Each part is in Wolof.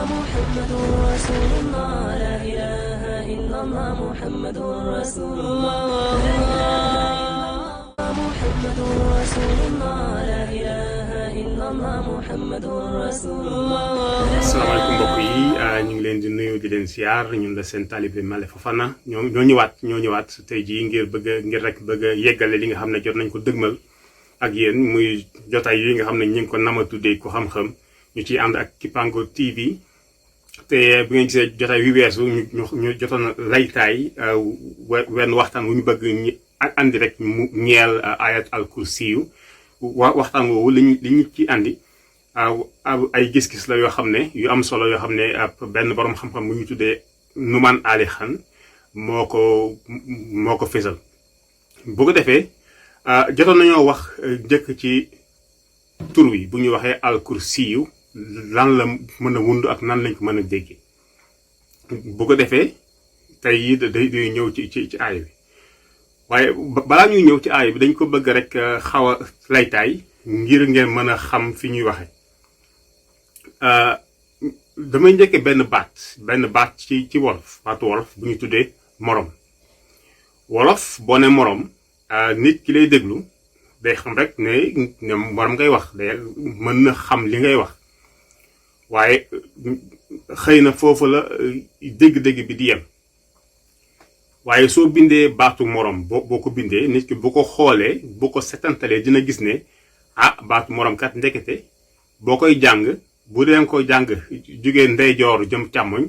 محمد رسول الله لا إله إلا الله محمد رسول الله محمد رسول الله لا إله إلا الله محمد رسول الله. asalaamaaleykum mbokk yi ñu ngi leen di nuyu di leen siyaar ñun la seen talibé Male Fofana ñoo ñëwaat tey jii ngir bëgg a yeggale li nga xam ne jot nañ ko dëgmal ak yéen muy jotaay yi nga xam ne ñu ngi ko nama tuddee ku xam-xam ñu ciy ànd ak Kippango TV te bu ngeen gisee jotaay wi weesu ñu jotoon laytaay wenn waxtaan wu ñu bëgg ñu andi rek mu ñeel ayat al kursiyyu waxtaan woowu li ñu ci andi ay gis-gis la yoo xam ne yu am solo yoo xam ne benn borom xam-xam bu ñu tuddee Numan Ali Khan moo ko fésal. bu ko defee jotoon nañoo wax njëkk ci tur wi bu ñu waxee al kursiyyu lan la mën a wund ak nan lañ ko mën a déggee. bu ko defee tey day ñëw ci aay bi waaye balaa ñuy ñëw ci aay bi dañ ko bëgg rek xaw a laytaay ngir ngeen mën a xam fi ñuy waxee. damay njëkke benn baat ci wolof baatu wolof bu ñu tuddee morom. wolof boo ne morom nit ki lay déglu day xam rek ne morom ngay wax day mën na xam li ngay wax waaye xëy na foofu la dégg-dégg bi di yem. waaye soo bindee baatu morom boo ko bindee nit ki bu ko xoolee bu ko setantalee dina gis ne baatu morom kat ndekete boo koy jàng bu dee ko jàng jóge ndeyjoor jëm càmmoñ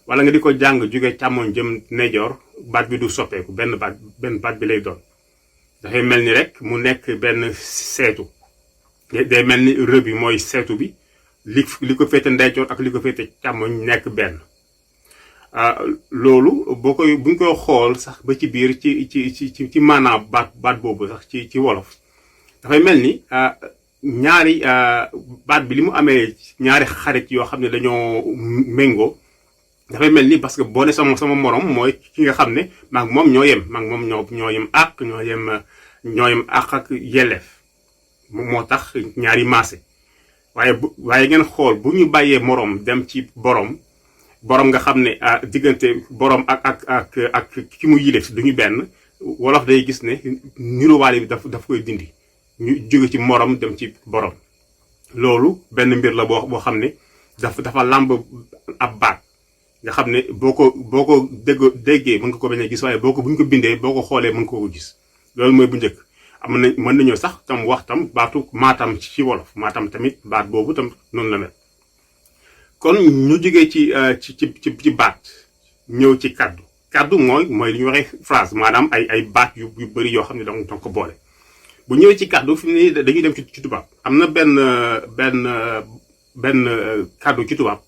wala nga di ko jàng jóge càmmoñ jëm ndeyjoor baat bi du soppeeku benn baat bi lay doon. dafay mel ni rek mu nekk benn seetu day mel ni rëb bi mooy seetu bi li ko féete ndeyjoor ak li ko féete càmmoñ nekk benn. loolu buñ koy xool sax ba ci biir ci maanaam baat boobu sax ci wolof dafay mel ni ñaari baat bi li mu amee ñaari xarit yoo xam ne dañoo méngoo dafay mel ni parce que boo ne sama morom mooy ki nga xam ne maag moom ñoo yem ñoo yem àq ak yelleef moo tax ñaari maase waaye ngeen xool bu ñu bàyyee morom dem ci borom nga xam ne diggante borom ak ki mu yilif duñu benn wolof day gis ne niruwaale bi daf koy dindi ñu jóge ci morom dem ci borom. loolu benn mbir la boo xam ne dafa làmb ab baat nga xam ne boo ko déggee mën nga ko bañ a gis waaye bu ñu ko bindee boo ko xoolee mën nga ko gis. loolu mooy bu njëkk mën nañoo sax tam wax tam baatu maatam ci wolof maatam tamit baat boobu tam noonu la mel. kon ñu jógee ci baat ñëw ci kaddu mooy li ñu waxee phrase maanaam ay baat yu bëri yoo xam ne donc ko boole. bu ñëwee ci kaddu fi mu ne dañuy dem ci tubaab am na benn kaddu ci tubaab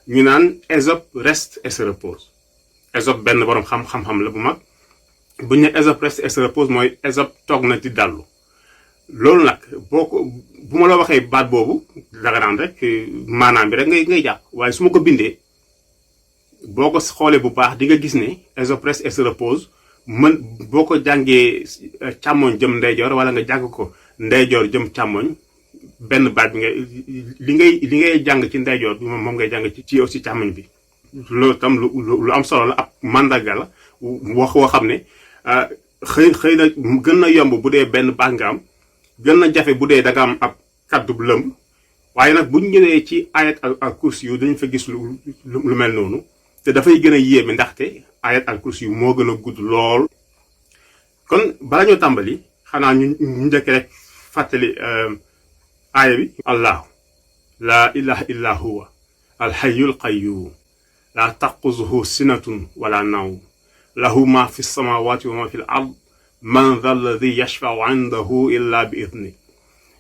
ñu naan Ésope reste et se repose. Ésope benn borom xam-xam la bu mag bu ñu ne Ésope reste et se repose mooy Ésope toog na ci dallu. loolu nag bu ma la waxee baat boobu danga naan rek maanaam bi rek ngay jàpp waaye su ma ko bindee boo ko xoolee bu baax di nga gis ne Ésope reste et se repose boo ko jàngee càmmoñ jëm ndeyjoor wala nga jàng ko ndeyjoor jëm càmmoñ benn baat bi li ngay jàng ci ndeyjoor bi moom ngay jàng ci aussi càmmoñ bi. loolu tam lu am solo la ab mandarga la wax woo xam ne xëy na gën na yomb bu dee benn baat nga am. gën na jafe bu dee da nga am ab kaddu bu lëmb waaye nag bu ñu ñëwee ci ayat al kursiyyu dañu fa gis lu mel noonu te dafay gën a yéeme ndaxte ayat al kursiyyu moo gën a gudd lool. kon bala ñoo tàmbali xanaa ñu njëkk rek fàttali aaya bi. allahu laa ilaha illa huwa alhayyul qayyum laa taquzuhu sinatun wala nawm lahu ma fi samawati wa ma fi l ard man dha alladi yashfau indahu illa bi idni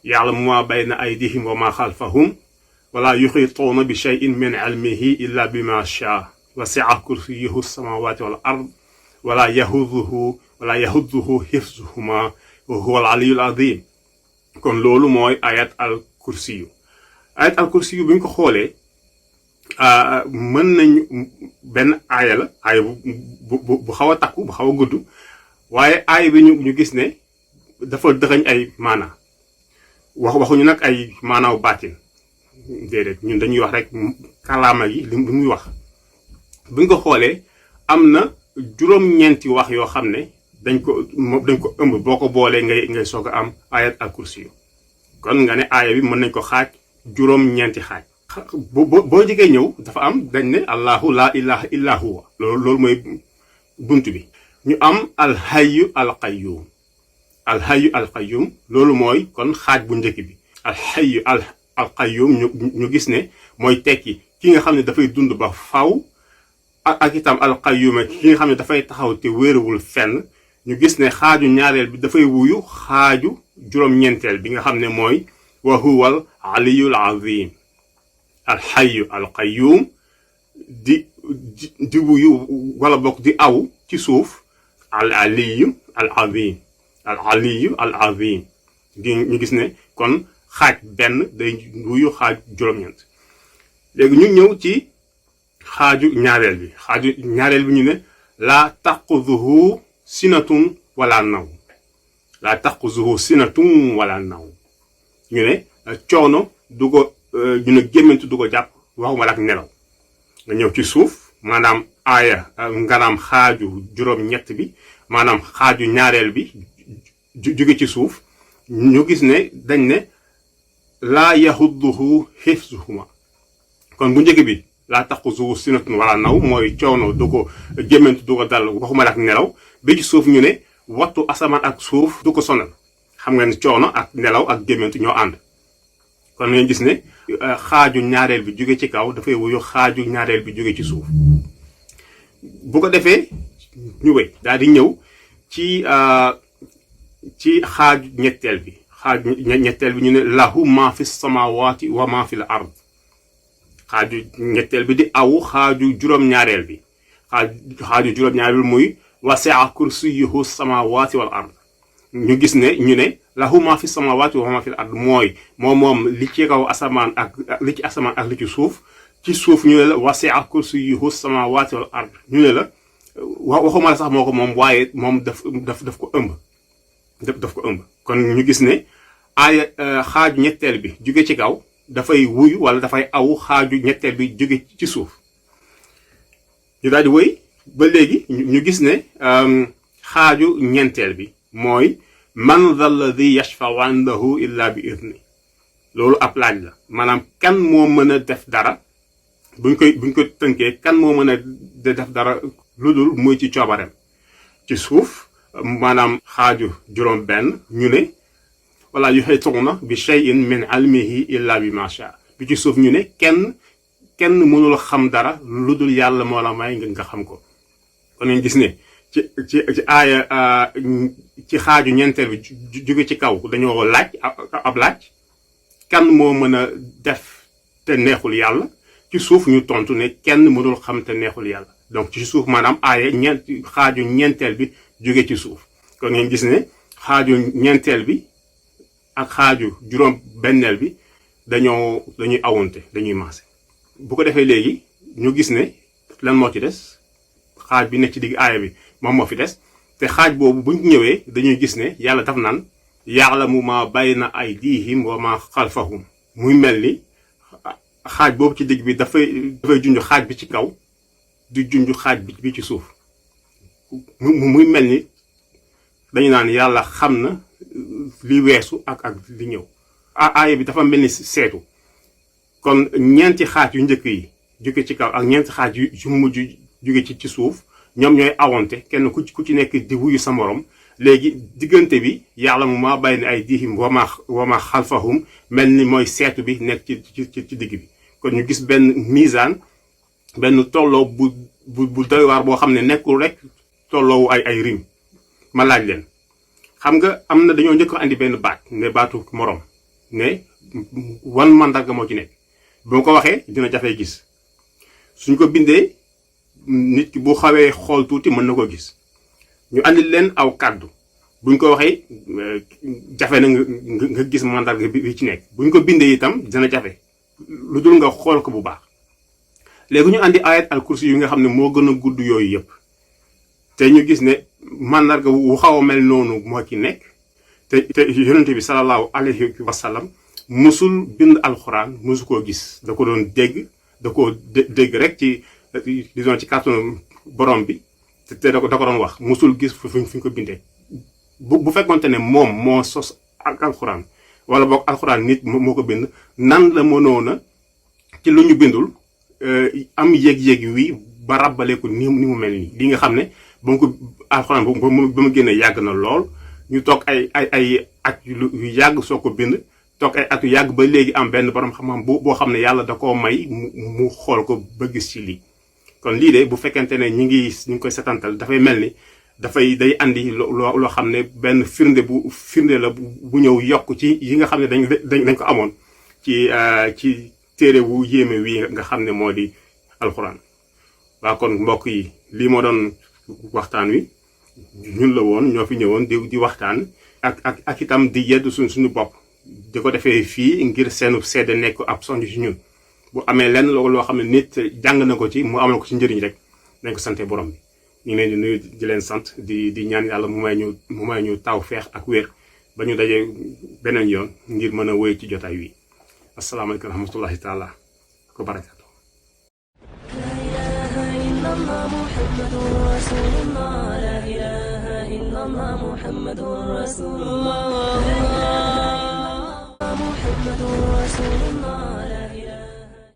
ya'lamu ma bayna aydihim wa ma xalfahum wala yuxituuna bi cheyin min ilmihi illa bima shaa wasi'a kursiyyuhu samawati wal ard wala yahudduhu hifzuhuma wa huwa al aliyyul azim. kon loolu mooy ayat al kursiyyu. ayat al kursiyyu bu ñu ko xoolee mën nañu benn aaya la aaya bu xaw a takku bu xaw a gudd waaye aaya bi ñu gis ne dafa dëxañ ay maana waxuñu nag ay maanaaw baatin déedéet ñun dañuy wax rek kalaama gi li muy wax buñ ko xoolee am na juróom-ñeenti wax yoo xam ne dañ ko ëmb boo ko boolee ngay soog a am ayat al kursiyyu kon nga ne aaya bi mën nañ ko xaaj juróom-ñeenti xaaj boo jigee ñëw dafa am dañ ne allahu la ilaha illa huwa loolu mooy bunt bi ñu am alhayyu alqayyum alhayyu alqayyum loolu mooy kon xaaj bu njëkk bi alhayyu alqayyum ñu gis ne mooy tekki ki nga xam ne dafay dund ba faw ak itam alqayyum ki nga xam ne dafay taxaw te wéeruwul fenn ñu gis ne xaaju ñaareel bi dafay wuyu xaaju juróom-ñeenteel bi nga xam ne mooy wa huwal aliyul azim alxayu alqayyum di wuyu wala bokk di aw ci suuf al aliyu al azim al aliyu al azim ñu gis ne kon xaaj benn day wuyu xaaj juróom-ñeent léegi ñu ñëw ci xaaju ñaareel bi ñu ne laa taquduhu sinatun wala naw laa taquduhu sinatun wala naw ñu ne coono du ko ñu ne gémmantu du ko jàpp waxuma la ak nelaw nga ñëw ci suuf maanaam aaya nganaam xaaju juróom-ñett bi maanaam xaaju ñaareel bi jóge ci suuf ñu gis ne dañ ne laa yahudduhu hifzuhuma kon bu njëkk bi laa taquduhu sinatun wala naw mooy coono du ko gémmantu du ko dal waxuma la ak nelaw bi ci suuf ñu ne wattu asamaan ak suuf du ko sonal xam nga ne coono ak nelaw ak gémmantu ñoo ànd kon ngeen gis ne xaaju ñaareel bi jóge ci kaw dafay wuyu xaaju ñaareel bi jóge ci suuf bu ko defee ñu wéy daal di ñëw ci xaaju ñetteel bi ñu ne lahu ma fi samawati wa ma fi l ard xaaju ñetteel bi di aw xaaju juróom-ñaareel bi xaaju juróom-ñaareel bi muy wasi'a kursiyyuhu samawati wal ard ñu gis ne ñu ne lahu ma fi samawati wa ma fi l ard mooy moom li ci kaw asamaan ak li ci asamaan ak li ci suuf ñu ne la wasi'a kursiyyuhu samawati wal ard ñu ne la waxuma la sax moo ko moom waaye moom daf ko ëmb daf ko ëmb kon ñu gis ne aaya xaaju ñetteel bi jóge ci kaw dafay wuyu wala dafay aw xaaju ñetteel bi jóge ci suuf ñu daal di wëy ba léegi ñu gis ne xaaju ñeenteel bi mooy man dha alladi yashfau indahu illa bi idni loolu ab laaj la maanaam kan moo mën a def dara buñ ko tënkee kan moo mën a def dara lu dul muy ci coobareem ci suuf maanaam xaaju juróom benn ñu ne wala yuhituuna bi shay'in min ilmihi illa bi ma sha bi ci suuf ñu ne kenn mënul xam dara lu dul yàlla moo la may nga xam ko kon nañ gis ne ci aaya ci xaaju ñeenteel bi jóge ci kaw dañoo laaj ab laaj kan moo mën a def te neexul yàlla ci suuf ñu tontu ne kenn mënul xam te neexul yàlla donc ci suuf maanaam aaya xaaju ñeenteel bi jóge ci suuf kon ngeen gis ne xaaju ñeenteel bi ak xaaju juróom benneel bi dañuy awante dañuy maase bu ko defee léegi ñu gis ne lan moo ci des xaaj bi nekk ci digg aaya bi moom moo fi des te xaaj boobu buñ ñëwee dañuy gis ne yàlla daf naan ya'lamu ma bayna aydihim wa ma xalfahum muy mel ni xaaj boobu ci digg bi dafay junj xaaj bi ci kaw di junj xaaj bi ci suuf muy mel ni dañu naan yàlla xam na li weesu ak li ñëw aaya bi dafa mel ni seetu kon ñeenti xaaj yu njëkk yi jóge ci kaw ak ñeenti xaaj yu mujj jóge ci suuf ñoom ñooy awante kenn ku ci nekk di wuyu sa morom léegi diggante bi ya'lamu ma bayna aydihim wa ma xalfahum mel ni mooy seetu bi nekk ci digg bi kon ñu gis benn misaan benn tolloo bu doy waar boo xam ne nekkul rek tolloowu ay rim ma laaj leen xam nga am na dañoo njëkk a andi benn baat ne baatu morom ne wan mandarga moo ci nekk bu ma ko waxee dina jafee gis suñ ko bindee nit ki bu xawee xool tuuti mën na ko gis ñu andil leen aw kàddu buñ ko waxee jafe na nga gis mandarga bi ci nekk buñ ko bindee itam dina jafe lu dul nga xool ko bu baax léegi ñu andi ayat al kursi yu nga xam ne moo gën a gudd yooyu yëpp te ñu gis ne mandarga wu xaw a mel noonu moo ci nekk te yonente bi sallallahu alayhi wa sallam musul bind alxuraan musu koo gis da ko doon dégg da koo dégg rek ci disons ci kàttanu borom bi te da ko doon wax musul gis fu ñu ko bindee bu fekkonte ne moom moo sos ak alxuraan wala boog alxuraan nit moo ko bind nan la mënoona ci lu ñu bindul am yéeg-yéeg wi ba rabbale ko ni mu mel nii li nga xam ne ba mu ko alxuraan ba mu génnee yàgg na lool ñu toog ay at yu yàgg soo ko bind toog ay at yu yàgg ba léegi am benn borom xam-xam boo xam ne yàlla da koo may mu xool ko ba gis ci lii. kon lii de bu fekkente ne ñu ngi koy setantal dafay mel ni day andi loo xam ne benn firnde la bu ñëw yokk ci yi nga xam ne dañ ko amoon ci téere wu yéeme wi nga xam ne moo di alxuraan. waaw kon mbokk yi lii moo doon waxtaan wi ñun la woon ñoo fi ñëwoon di waxtaan ak itam di yedd suñu bopp di ko defee fii ngir seenu seede nekk ab soññ ci ñun bu amee lenn loo xam ne nit jàng na ko ci mu amal ko ci njëriñ rek nañ ko sante borom bi ñu ngi leen di nuyu di leen sant di ñaan yàlla mu may ñu taw feex ak wér ba ñu dajee beneen yoon ngir mën a wéy ci jotaay wi asalaamaaleykum wa rahmatullahi taala wa barakaatu. محمد رسول الله لا إله إلا الله محمد رسول الله محمد رسول الله